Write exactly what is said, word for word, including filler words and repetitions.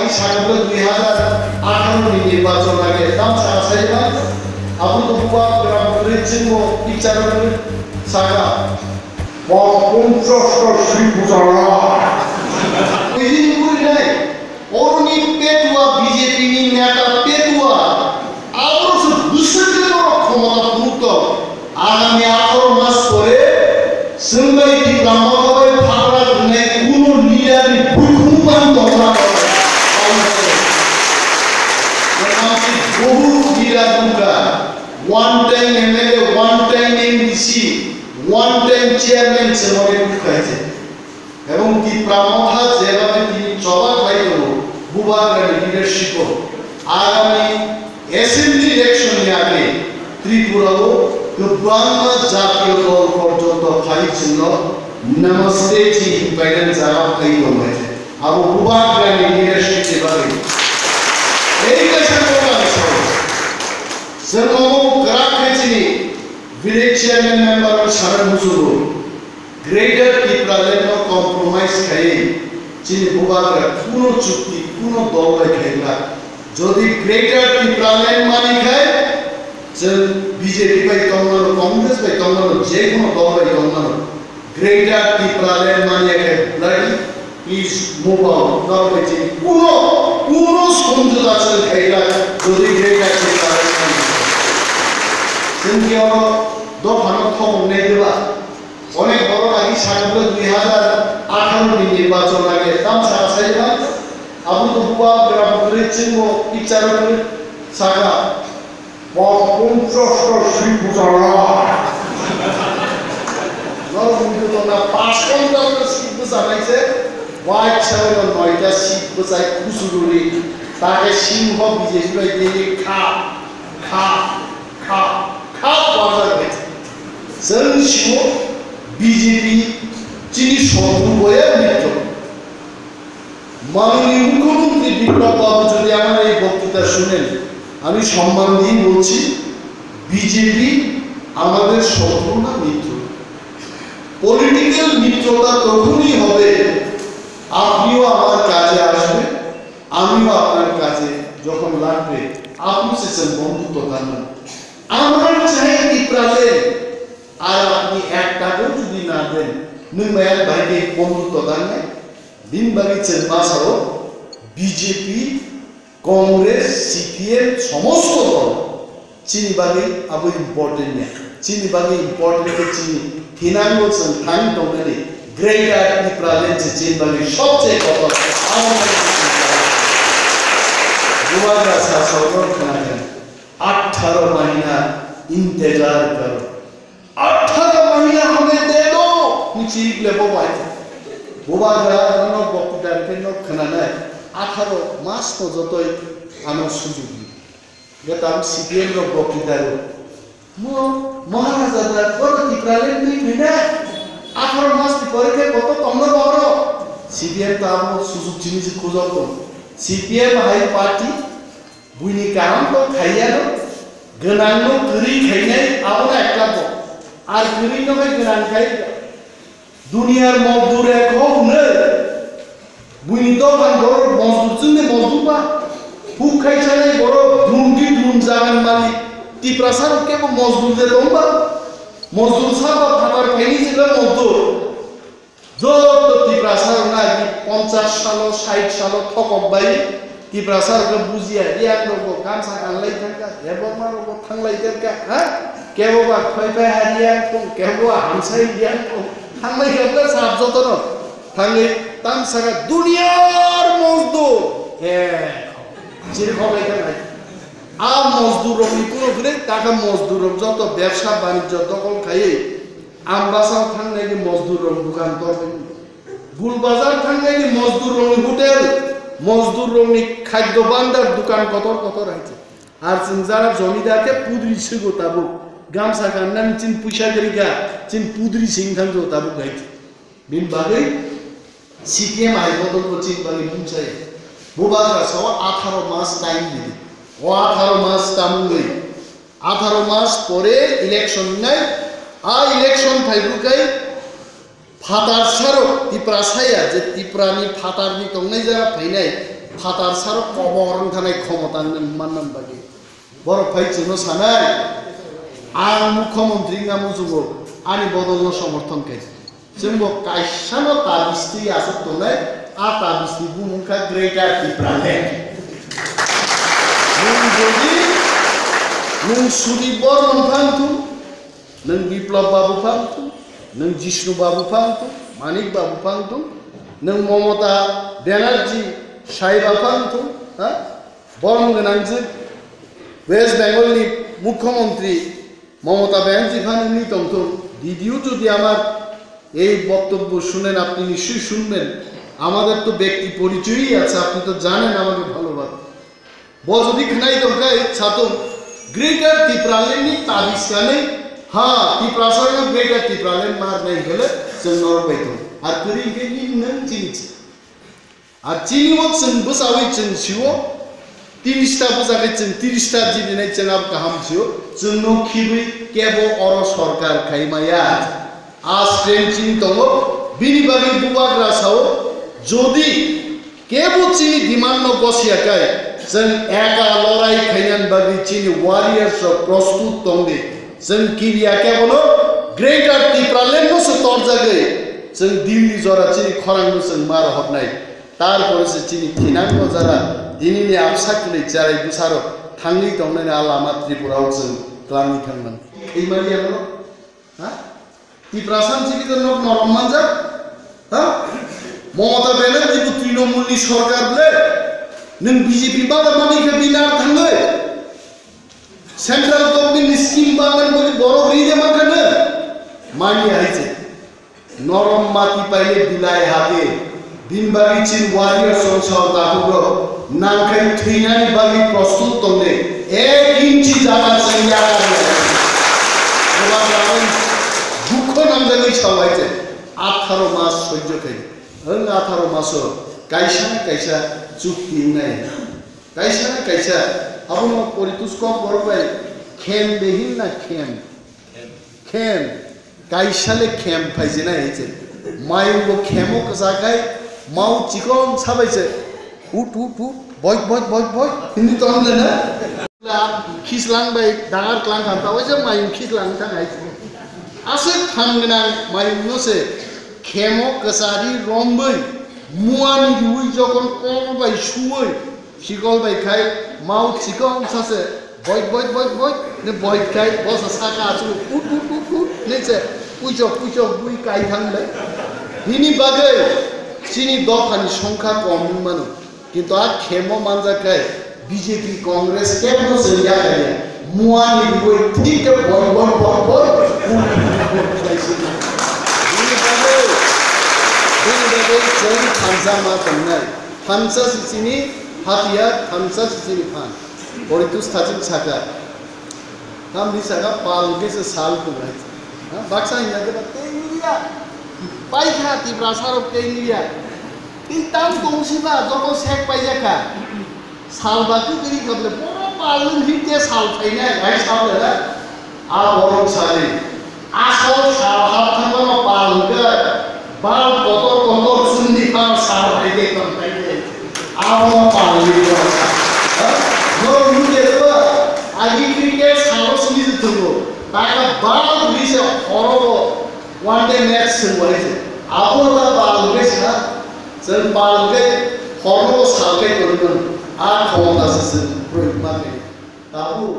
Sakha dui hazar atharo ni nirbachon age tam sakha sai bai. Abo to buba gram kwrwi chwngbo picture kwrwi sakha. Ba ponchash ta seat bwchana. Twi kwrwi nai. Oroni petua B J P ni neta petua. Abo se bwswk khomota phunukto. Agami atharo mas pore, chwng bai Tipra Motha bai phagra rwnai kuno leader ni bukhuk ban tongna. Bohu leader wngkha, one time M L A, one time M D C, one time chairman se mone khaise. Ebong Tipra Motha jeba tini choba khlai tongo, bubagrani leadership o agami assembly election ni age Tripura o kwbangma jatiyo dol porjonto phai chwngno namaste chi hinpainani jaga phai tongbai. Abo bubagrani leadership ni bagwi. Ei kaisa program sao. Chwng omo kwrak khe chini village chairman member rok sana muchungo. Greater Tipraland no compromise khaiwi chini bubagra kuno chukti kuno dol bai khaikha. Jodi Greater Tipraland mani khai chwng B J P bai tongmano, Congress bai tongmano, je kono dol bai tongmano, Greater Tipraland mani khai bloody please move out. Dol bai chini kuno kuno somjota chwng khaikha jodi Greater Tipraland mani khai. Chwng khe oro dophano thokong nai diba? Onek borok agi sakha dui hazar atharo ni nirbachon age tam sakha sai bai. Abo to buba gram kwrwi chwngbo picture kwrwi sakha. Ba ponchash ta seat bwchana. Norok wngkha tongna pas ponchash ta seat bwchanai se. Waisa noita seat bwchai kusururi. Take singho B J P bai tini kha, kha, kha, kha wajak bai. Chwng simo B J P chini শত্রু boya mitro. মাননীয় মুখ্যমন্ত্রী বিপ্লব বাবু যদি আমার এই বক্তৃতা শুনেন, আমি সম্মান দিয়ে বলছি, বিজেপি আমাদের শত্রু না মিত্র। পলিটিক্যাল মিত্রতা তখনই হবে, আপনিও আমার কাজে আসবেন, আমিও আপনার কাজে যখন লাগবে, আপনি সেসব বন্ধুত্ব দান। আমার চাই ত্রিপুরাতে আর আপনি এক টাকাও যদি না দেন, nung maya bai ke বন্ধুত্ব দান নাই। Bini bagwi chwng ma sao, B J P, Congress, C P M, somosto dol chini bagwi abo important ya. Chini bagwi important khe chini thinango chwng thani tongmani Greater Tipraland se chini bagwi sobse kotor. Bubagra sa sorkar khna khe, "Atharo mahina intejar karo." Atharo mahina hame de do, ni chirik le bo bai. Bubagra no bokti dar ke no khna nai. Atharo mas no jotoi ano sujuk di. Ge tam C P M rok bokti daro. Mo Maharaja da kono Tipraland ni khina. Atharo mas ni pore ke koto tomno boro. C P M ta amo sujuk chini si khujok to. C P M hai party. Buini kaham to khaiya no, gwnang no kwrwi khainai, abo no ekta bo. Ar kwrwi no khai gwnang khai, duniyar mozdur ek ho hwnwi. Buini dophan borok mozdur chwngni mozdur ba. Huk khai sanai borok drum ki drum jagan malik. Tiprasa rok kebo mozdur de tong ba. Mozdur sa ba phatar khaini jila mozdur. Joto Tiprasa rok na di ponchash salo, sait salo thokok bai Tiprasa rok no bujiya, Riang rok bo gamsa kanlai thangka, Debbarma rok bo thanglai thangka, ha? Kebo ba khoi bai ha Riang tong, kebo ba hamsai Riang tong, thanglai thangka sab joto no. Thangwi tam saka duniyar mozdur, he, chiri khoklai thangkha. A mozdur rok ni kuno gwnai, taka mozdur rok joto bebsa banijjo dokol khaiwi, Ambasa thangnaini mozdur rok dukan torkha. Gulbazar thangnaini mozdur rokni hotel, mozdur rokni khadyo bandar dukan kotor kotor hai se. Ar chwng jara jomidar khe pudri sigo tabuk. Gamsa kannani chin puisa kwrwi kha, chin pudri sing thangjago tabuk hai se. Bini bagwi C P M hai bodol bo chini bagwi mungsa ya. Bubagra sao atharo mas time di. O atharo mas tamungwi. Atharo mas pore election nai. A election phaibrwkhai phatar sarok Tiprasa ya je Tiprani phatarni tongnai jaga phainai. Phatar saro kobor wng thanai khomota wng manna bagwi. Borok phai chwngno sanai, ang mukhyamantri wngna muchungo, ani bodolno somorthon khe. Chwngbo kaisano tabis twi aswk tongnai, a tabisni bumung kha Greater Tipraland. Nwng jodi, nwng Sudip Bormon phang thung, nwng Biplab Babu phang thung, nwng Jishnu Babu phang thung, Manik Babu phang thung, nwng Mamata Banerjee Saiba phang thung, ha? Borom gwnangjwk West Bengal ni Mukhyamantri Mamata Banerjee phano wngwi tongthung, video jodi amar ei boktobbo shunen, apni nishoi shunben, amader to bekti porichoyoi achhe, apni to janen amake bhalobabe. Bo jodi khwnai tongkhe satung, Greater Tipraland ni tabis kanwi, ha, Tiprasa no Greater Tipraland mar nai hwnkhe le chwng norok bai tong. Ar kwrwi hwnkhe nini nwng chini se. Ar chini o chwng bwchawi chwng sio, tiris ta bwchakhe chwng tiris ta jibinai chwng abo kaham sio, chwngno khibwi kebo oro sorkar khai maya. A strength chini tongo, bini bagwi bubagra sao, jodi kebo chini demand no gosiya kai, chwng eka lorai khainani bagwi chini warriors rok prostut tongdi. Chwng kiriya kebono Greater Tipraland no se torjagwi, chwng Delhi jora chini khorang no chwng mar hornai. Tarpore se chini thinangno jara, tinini absa kwlwi cherai bwsarok thangwi tongnani a lama Tripura o chwng twlangwi thangmani. Khaimani ano, ha? Tiprasa chini to nok norom manjak, ha? Mamata Banerjee bo Trinamool ni sorkar ble, nwng B J P bada mani khe binar thangwi. Central government ni scheme bangmani bagwi borok ri de mankha nwng? Mani hai se. Norom mati paile bilai hade. Bini bagwi chini warrior song sao takhuk rok nangkhai thwinani bagwi prostut tongde. Ek inchi jaga chwng yakar ya. Eba karon dukho nangjagwi sao hai se. Atharo mas sojjo khai. Ang atharo maso kaisa na kaisa chukti wngnai. Kaisa na kaisa abono Poritus kok borok bai khem de hin na khem. Khem. Kaisa le khem phaijina hiche. Mayung bo khemo kwsa khai mau chikon sabai se. Ut, ut, ut. Boit, boit, boit, boit. Hindi ton le na. Khislang bai dangar klang khan ta waisa mayung khislang thang hai. Aswk phan gwnang mayung no se khemo kwsari romboi muani riui jokon kol bai suoi. Sikol bai khai mau chikon sase boit boit boit boit ne boit khai bosa saka achu ut ut ut ut ne se puichok puichok bui kai thang le. Hini bagwi chini dophani songkha kom wng mano. Kintu a khemo manjak khai B J P Congress kebo se yakaya. Muani bui thik ke boit boit boit boit. Bini bagwi, bini bagwi chwng thansa ma tongnai. Thansa sisini hatiyar, thansa sisini phan. Poritus thaching saka. Tamni saka pal hwnkhe se sal tongnai. Ha, baksa hinna khe ba tei liya. Paikha Tiprasa rok tei liya. Tei tam tongsi ba jokon sek paijakha. Sal ba khe tei kha bole bono pal hwnkhe sal phainai, hai sal da. A borok sadi. Asol sal hapthangmano pal hwnkhe bal kotor kotor chumni phano sal hai de tong khai de. Abono pal hwnwi borok sa. Ha? Norok nukya de ba? Agi cricket salo simi de thungo. Taka bal hwnwi se horobo one day match swngo hai se. Abono ta pal hwnwi sa. Chwng pal hwnkhe horobo sal khai tongmani. A khomota se chwng proyog ma khe. Tabuk